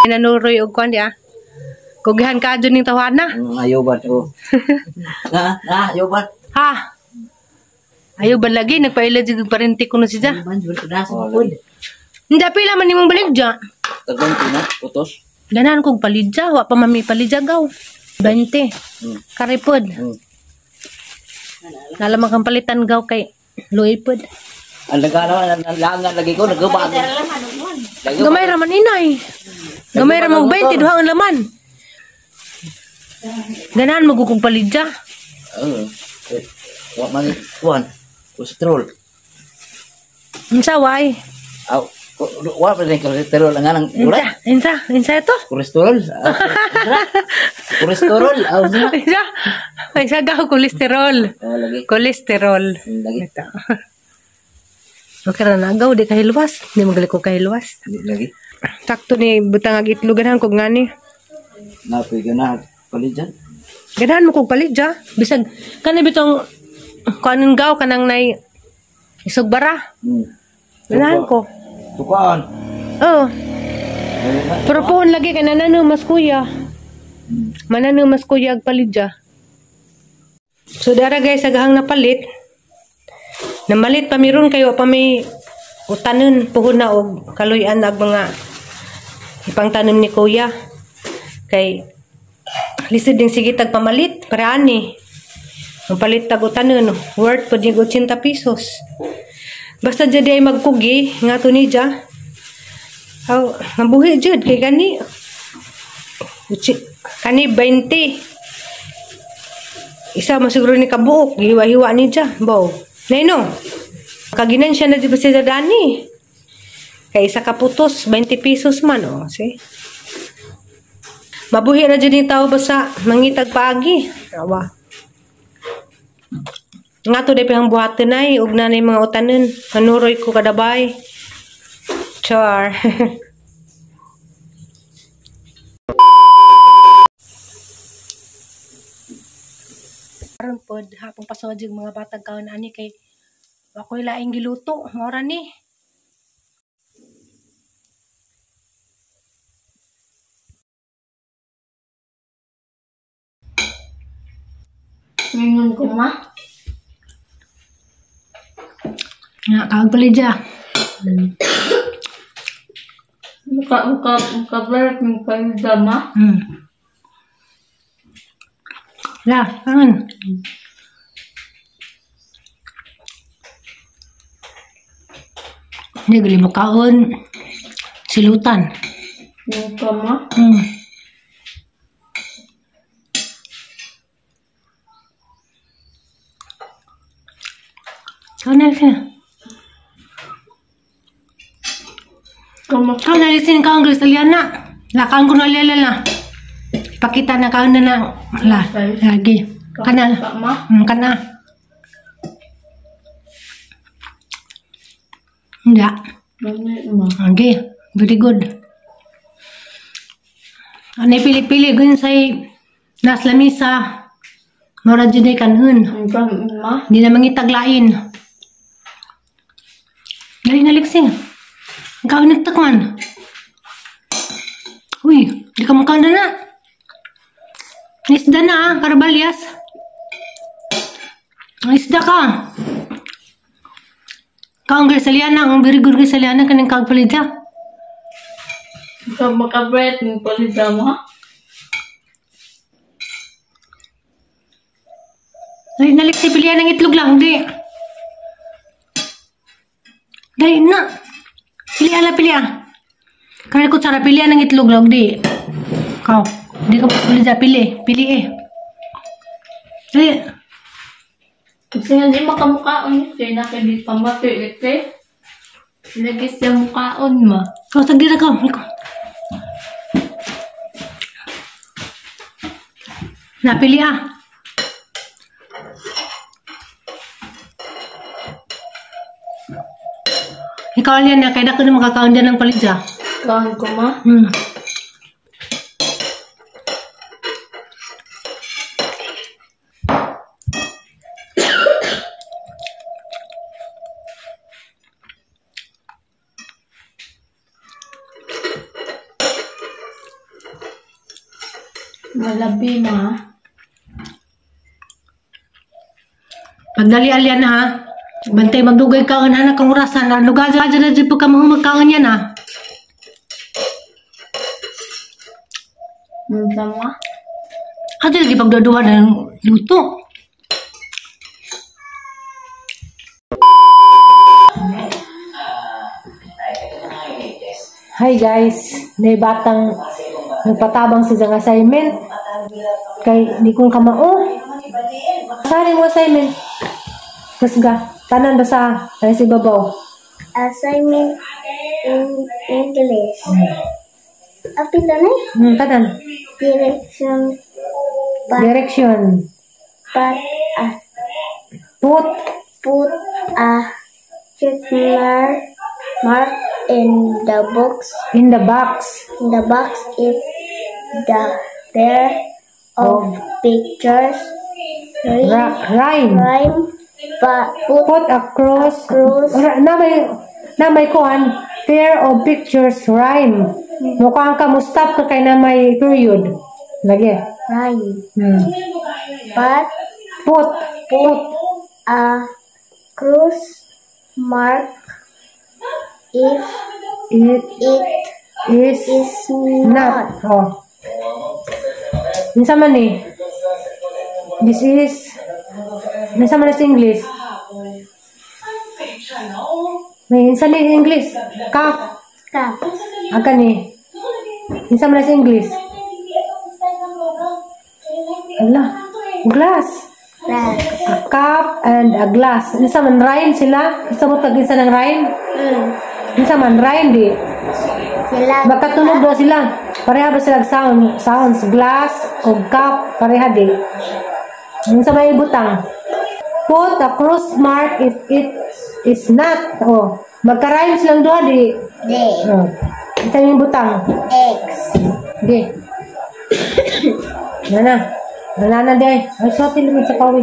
Nanuroy og kuan di ah. Kugihan ka adyo ning tawana. Ayaw ba? Oh. Na, na, ayaw ba? Ha? Ayaw ba lagi? Nagpaila dyan parente ko na siya. Hindi, pila man nimong baligya. Tagban ko na, utos. Ganahan kong palidya. Wa pa mami palidya gaw. 20. Karipod. Nalamang kang palitan gaw kay Luipod. Ang nagana, ang langan lagi ko, nagubag. Gamay raman inay. Gamay raman 20, duha ang laman. Ganahan mo kong palidya. Oo. Wa man kuan. Kolesterol. Unsa way? Aw, wa pa rin kolesterol ang anang ura. Insa? Insa ito? Kolesterol. Kolesterol. Aw, insa? Insa gaw kolesterol. Oh, lagi. Kolesterol. Lagi. Ito. Okay ra na gaw di kahilwas, di magali ko kahilwas. Lagi. Sakto ni butang ag itlog ganahan kog ngani. Napoy ganahan palidya. Ganahan mo kog palidya. Bisag kani bitong kuanon gaw kanang nay isog bara. Ganahan ko. Tukaan. Oo. Pero pohon lagi kay nanano mas kuya. Manano mas kuya ag palidya. So dara guys agahang napalit. Namalit pa miron kayo pa may utanon puhon na og kaluy-an ag mga ipangtanom ni kuya. Kay lisod din sige tag pamalit para ani. Ang palit tag utanon worth pod ning 80 pesos. Basta jud ay magkugi nga to ni ja. Aw, mabuhi jud kay gani. Kani 20. Isa masiguro ni kabuok gihiwa-hiwa ni ja. Bow. Naino. Kaginan siya na di ba siya dani? Kay isa ka putos 20 pesos man oh, see. Mabuhi ra jud ni tao basta mangitag paagi. Awa. Nga to day pihang buhaton ay ug nanay mga utanon. Manuroy ko kadabay. Char. Karon pod hapong pasod yung mga batag kaon ani kay ako'y laing giluto. Mora ni. Mingon ko ma. Nga kaon palidya. Muka berat ng palidya ma. Ya, kaon. Hindi gali mo kaon. Silutan. Muka ma. Kaon na siya. Kaon na lisin kaon guys, Aliana. La kaon ko na alala na. Ipakita na kaon na na. La, lagi. Kana. Kana. Hindi. Okay, very good. Ano pili-pili gun say nas lamisa. Mora jud ay kanhun. Hindi na mangitaglain. Dali na liksing. Ikaw nagtakman. Uy, di ka mukha na na. Isda na ah, karbalyas. Isda ka. Kaong Grisaliana, ang very good Grisaliana kaning kagpalidya. Ikaw makabret ng palidya mo? Dali na liksi, pilihan ng itlog lang, di. Dali na. Pilihan na, pilihan. Kaya ko tsara, pilihan ng itlog lang, di. Ikaw, di ka palidya, pili. Pili eh. Dali. Kasi hindi makamukhaon. Kaya na kayo di pamati. Ite. Lagi siya mukhaon ma. Oh, tagdira ka. Napili ah. Ikaw alyan na. Kaya na ko na makakaon dyan ng palidya. Kaon ko ma? Malabi ma. Pagdali alyan ha. Bantay magdugay ka ang anak ang orasan. Lugar dyan na dyan po ka mahumagkaon yan ha. Tama. Ato lagi pagduduha ng luto. Hi guys, may batang nagpatabang sa diyang assignment. Kay di kong kamao. Saan mo assignment? Kusga, tanan basa, tayo si babaw. Assignment in English. Apil na eh? Tanan. Direction. Direction. Pat a. Put. Put a check mark in the box. In the box. In the box if the pair of pictures rhyme. Rhyme. Put a cross. Cross. Na may kuan pair of pictures rhyme. Mukhang ka mo stop ka kay na may period. Lagi. Rhyme. But put a cross mark if it it is not. Oh. Unsa man ni? This is unsa man sa English? May unsa ni English? Cup. Cup. Aga ni. Unsa man sa English? Ala, glass. Glass. A cup and a glass. Unsa man rhyme sila? Unsa mo tag unsa ng rhyme? Unsa man rhyme di? Sila. Magkatunog daw sila. Pareha ba sila sound? Sounds glass o cup pareha di. Unsa may ibutang? Put a cross mark if it is not. Oh, magka-rhyme silang duha di. Di. Oh. Ito yung butang. X. Di. Nana. Nana di. Ay, sorry naman sa kawi.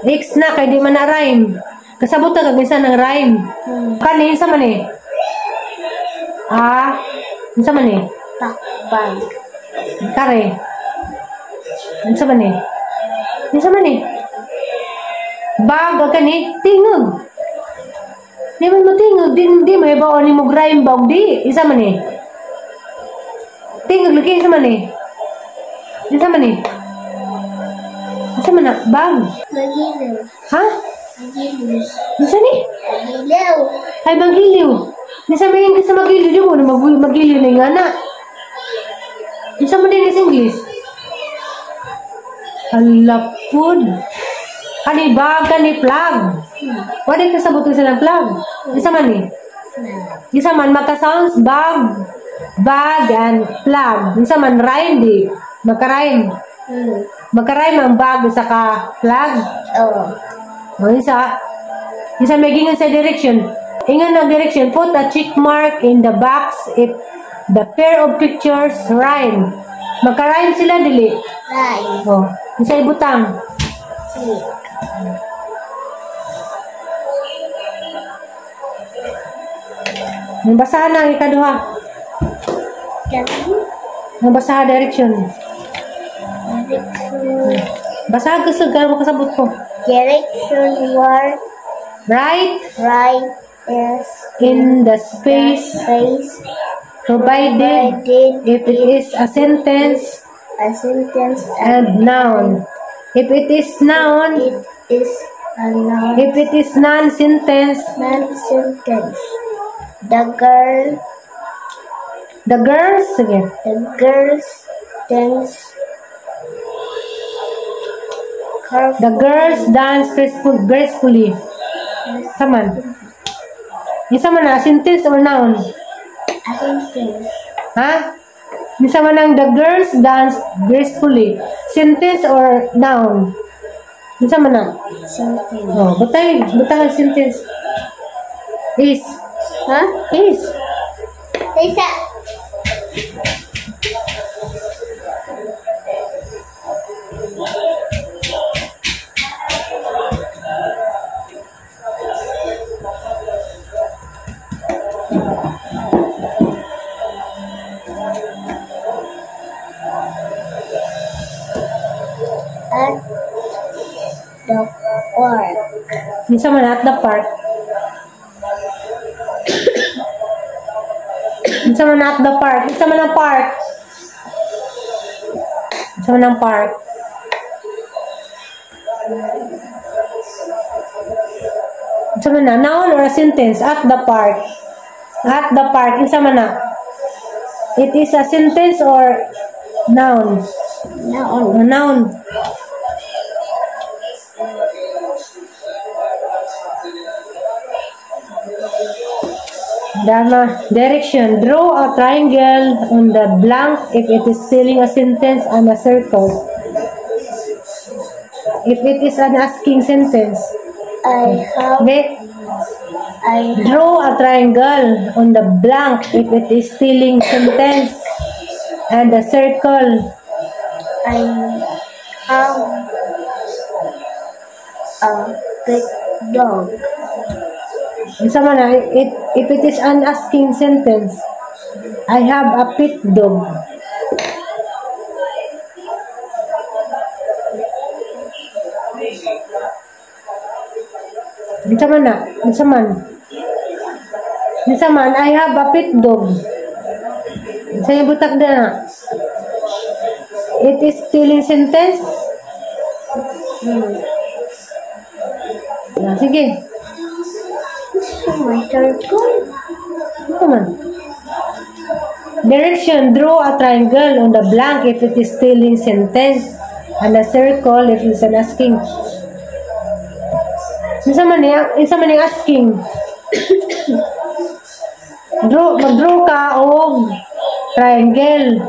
X na kay di man na rhyme. Kasabot na kag minsan ng rhyme. Kani unsa man eh? Ah, unsa man eh? Pakbang. Kare. Unsa man eh? Unsa man eh? Bag kani tingog. Di man mo tingog, di mo ibaon ni mo rhyme ba og di. Unsa man eh? Tingog lagi unsa man eh? Unsa man eh? Unsa man na bag? Magiliw. Ha? Magiliw. Unsa ni? Magiliw. Ay, magiliw. Nasa may English sa magiliw, di mo na magiliw na yung anak. Unsa man din sa English? Alapod. Kani bag, kani flag. Wala ka sabot sa lang flag. Isa man eh. Isa man, magka-sounds bag, bag and flag. Isa man, rhyme di. Magka-rhyme. Magka-rhyme ang bag sa ka flag. Oo. O isa, isa may gingan sa direction. Ingan na direction, put a check mark in the box if the pair of pictures rhyme. Magka-rhyme sila, dili. Rhyme. O, isa ibutang. Check. Basahan na ang ikaduha. Ang basahan direction. Direction. Basahan ko sa makasabot ko. Direction word. Right. Right is in the space, provided if it is a sentence, and noun. If it is noun, it is a noun. If it is non-sentence, non-sentence. The girl, the girls, again. The girls dance. The girls dance gracefully. Saman. Isa man na, sentence or noun? A sentence. Ha? Isa man ang the girls dance gracefully. Sentence or noun? Isa man na? Sentence. Oh, batay ang sentence. Is. Ha? Is. Isa. Unsa man at the park? Unsa man at the park? Unsa man ang park? Unsa man ang park? Unsa man na? Noun or a sentence? At the park. At the park. Unsa man na? It is a sentence or noun? Noun. A noun. Dama. Direction. Draw a triangle on the blank if it is telling a sentence and a circle. If it is an asking sentence. I have Okay. I Draw a triangle on the blank if it is telling sentence and a circle. I have a big dog. Unsa man na, if it is an asking sentence, I have a pet dog. Unsa man na? Unsa man? Unsa man, I have a pet dog. Unsa yung butak na? It is telling sentence? Ah, sige. My circle. Ano man? Direction, draw a triangle on the blank if it is telling sentence and a circle if it's an asking. Unsa man niya? Unsa man yung asking? Draw, mag-draw ka og triangle.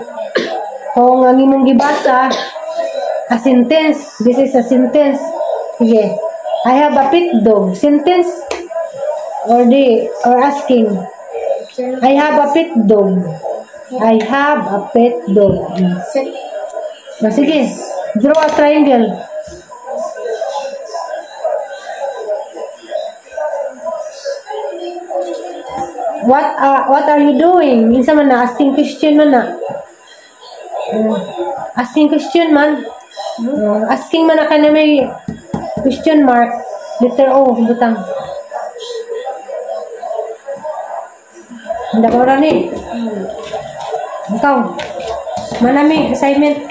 Kung ang imong gibasa, a sentence. This is a sentence. Sige. I have a pet dog. Sentence or the or asking. I have a pet dog. I have a pet dog. Ah, sige. Draw a triangle. What are you doing? Minsan man na asking question man na. Asking question man. Asking man na ka na may question mark. Letter O, butang. Hindi ko ni. Ikaw. Manami, assignment.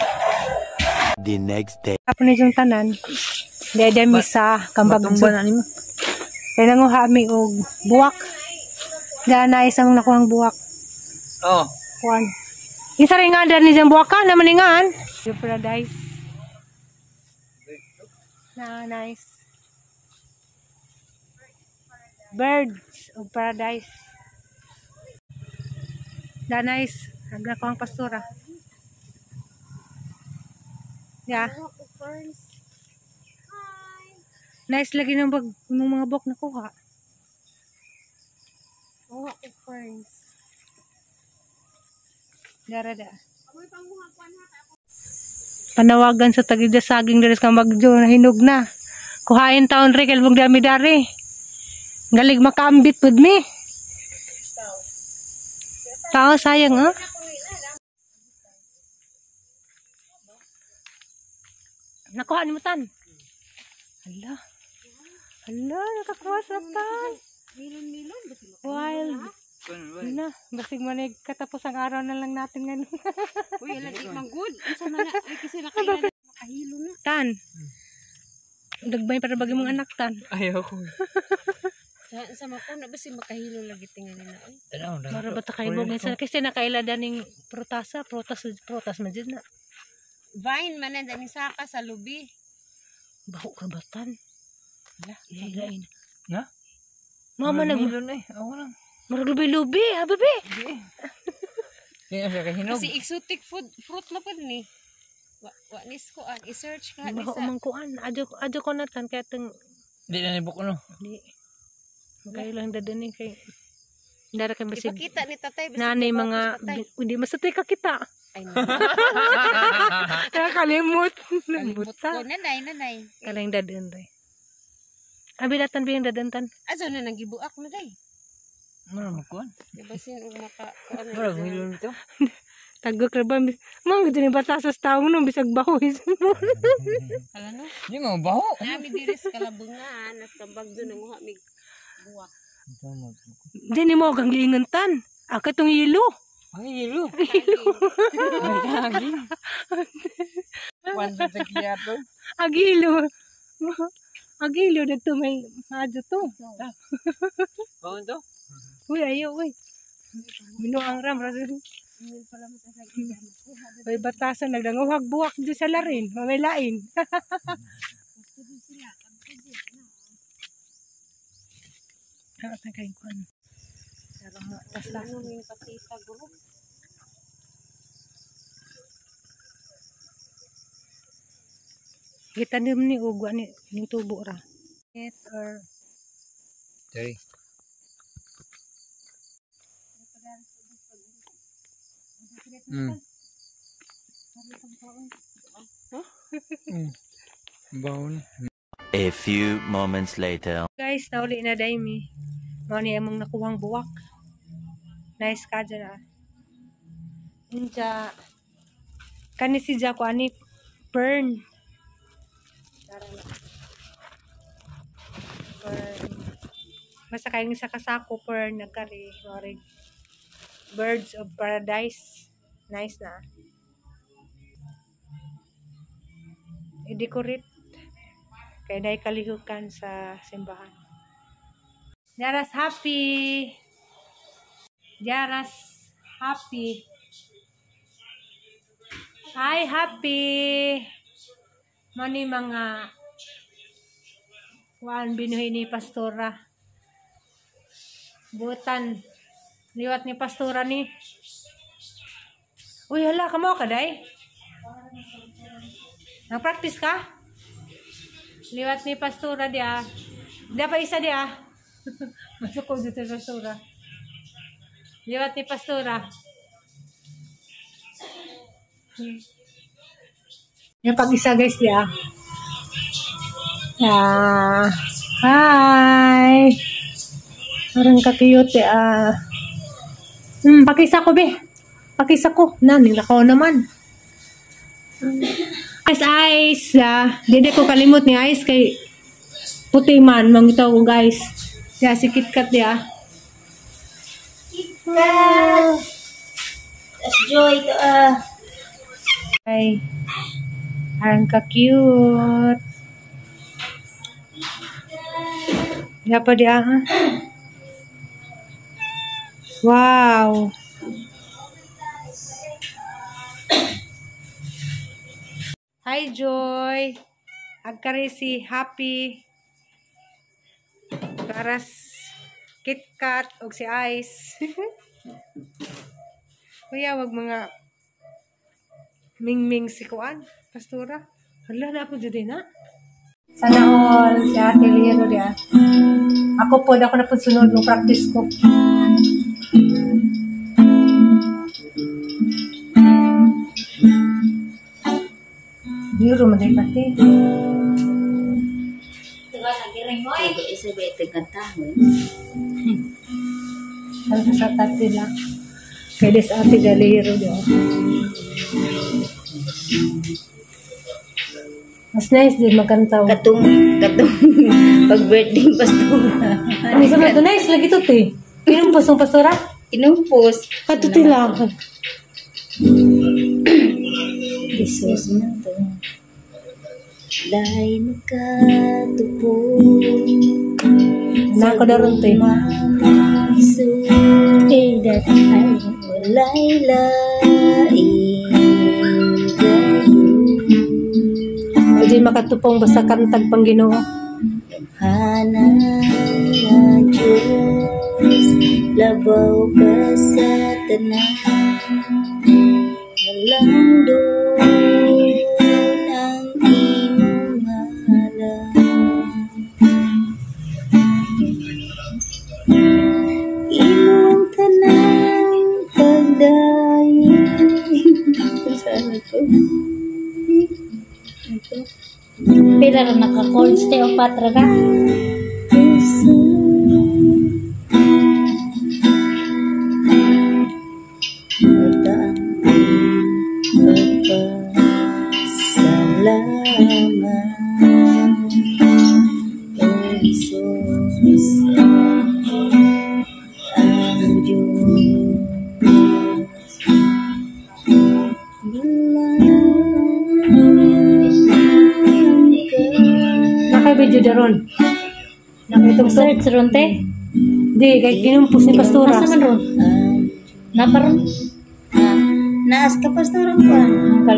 The next day. Apo na yung tanan. Dede misa, kambag. Matumba na nimo. Kaya nanguha mi og buwak. Dana isang nakuhang buwak. Oh. Kuan. Isa rin nga ni diyang buwak ka, naman nga. Your paradise. Na nice. Birds of paradise. Da nice. Aga ko ang pastura. Yeah. Nice lagi ng bag ng mga buwak na kuha. Ferns. Darada. Panawagan sa tagida saging diri sa Bagjo na hinog na. Kuhain taon ri kay bug dami dari. Galig makaambit pud mi. Tao sayang ah. Nakuha ni mo tan. Hala. Hala, nakakuha sa tan. Wild. Na, basig manig katapos ang araw na lang natin ngayon. Uy, lagi man good. Unsa man na? Uy, kasi nakaila na. Nakahilo na. Tan. Dagbay para bagi mong anak tan. Ayaw ko. Sa mako na basi makahilo lagi tingali na. Uy. Tanaw na. Mara ba ta kay bog kasi nakaila daning protasa, protas, protas man jud na. Vine man na dani saka sa lubi. Baho ka ba tan? Wala, Ilain. Na? Mama nag Milon eh. Ako lang. Murag lubi-lubi, ha bebe? Kaya siya kahinog. Kasi exotic food fruit na pud ni. Wa wa nis ko an i-search ka ni Baho sa. man kuan. Adyo adyo ko na tan kay tang Di na nibok no. di. Kayo lang dadani kay dara kay basig. Ipakita ni tatay bisag Nanay nabaw mga ko sa patay. hindi masatay ka kita. Ay, Nakalimot. kalimot Buta. ko nanay nanay. Kalang dadan re. Abi datan biyang dadan tan. Aso na nanggibuak na day. Mura mo kuan. Ibasin og maka kuan. Mura milon ito. Tagok ra ba? Mga gito ni bata sa taong no, bisag baho. Hala no? Di mo baho. Nami diris kalabungan, nas kabag doon nanguha mig buwak. Di ni mo kang giingantan. Aka tong ilo. Ay, ilo. Ay, Kwan sa kiyato. Agilo. Agilo dito may adyo to. Baon to? Uy, ayo, uy. Binuang ram. Uy, batasan, nagdanguhag buwak dyan sa larin. Mamay lain. Tas-tas. Gitanim ni ugwa ni ning tubo ra. It or Sorry. Baon. A few moments later. Guys, nauli na day mi. Mao ni among nakuhang buwak. Nice ka dyan ah. Inja. Kani si Jaco ani fern. Tara na. Fern. Basta kayong sa kasako fern nagkari. Mao Birds of Paradise. Nice na. I-decorate. Kaya dahil kalihukan sa simbahan. Jaras happy. Jaras happy. Hi, happy. Mani mga kuan binuhi ni Pastora. Butan. Liwat ni Pastora ni. Uy, hala, kamo ka, day? Nag-practice ka? Liwat ni Pastora di ah. Di pa isa di ah. Masuk ko dito sa Pastora. Liwat ni Pastora. Yung pag-isa guys di ah. Ah. Hi. Parang ka-cute ah. Pakisa ko be. Pakisa ko. Na, nilakaw naman. Ice ice ah. Dili ko kalimot ni ice kay puti man mangitaw ko guys. Ya si KitKat ya. KitKat. That's joy to ah. Ay. Ang ka-cute. Ya pa di ah. Wow. Hi Joy. Agkari si Happy. Karas KitKat og si Ice. Kuya, wag mga mingming si kuan, Pastora. Hala na ako dyan na. Sana all si Ate Lero diya. Ako po, ako na po sunod ng practice ko. Biro man day pati. Isa ba ito kantahon? Ano sa tate lang. Kaya des Ate Galero diya. Mas nice din magkanta. Katong pag birthday Pastora. Ano sa mga nice lagi to te. Inumpos ng Pastora? Inumpos. Katuti lang. Jesus man to. Dahil makatupo. Nako daron te. Hey, that I Walay laing gayo. Hindi makatupong basta kantag pang Ginoo. Hanang nga Diyos, labaw ka sa tanan. Walang doon ang imong ngalan. Imong tanang pagdayon. Saan ito? Ito. Pila ra naka-chords te o patra ra. Puso. sa ron, te? Di, kay kinumpos ni Pastora. Asa man ron? Naparon? Naas ka, Pastora, ko.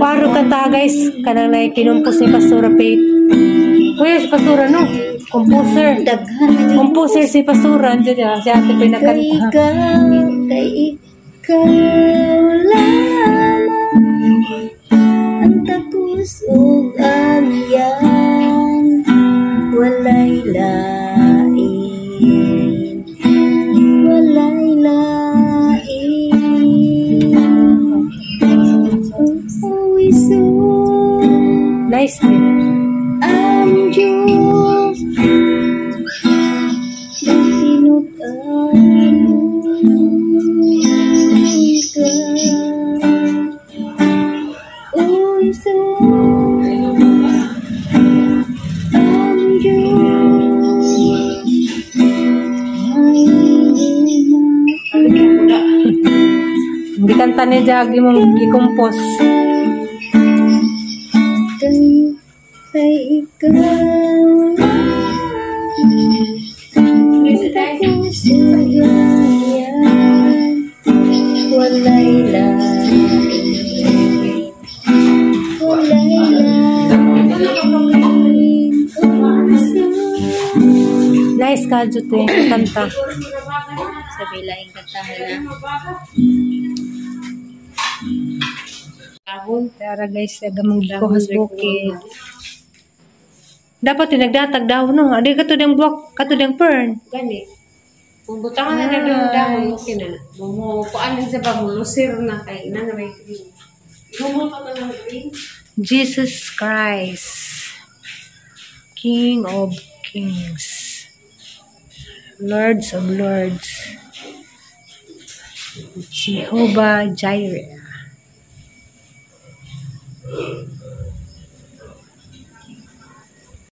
Paro kanta, guys, kanang na kinumpos ni Pastora Faith. Kuya, si Pastora, no? Composer. Daghan na jud. Composer si Pastora. Andiyan niya. Si ate pa yung Kay nagkanta. Ikaw, kay ikaw lamang ang takus ug amiyan, walay lain, walay lain. O Jesus, Nice din. Ang Diyos tinud-anon ka. O Jesus, ang Diyos ay. Gikanta ni Jag imong gi-compose. Kay ikaw takus ug amiyan, walay lain, walay lain. O Jesus. Nice ka, Jute. Kanta. Sabi laing kantahan na. Tara guys, gamang gikuhas bukid. Dapat yung nagdatag daw, no? Adi kato diyang buwak, kato diyang fern. Gani. Kung butangan na na yung dahon, okay na. Mumo, kuan sa ba, mulusir na kay na na may green. Lumuto na ng green. Jesus Christ, King of Kings, Lords of Lords, Jehovah Jireh.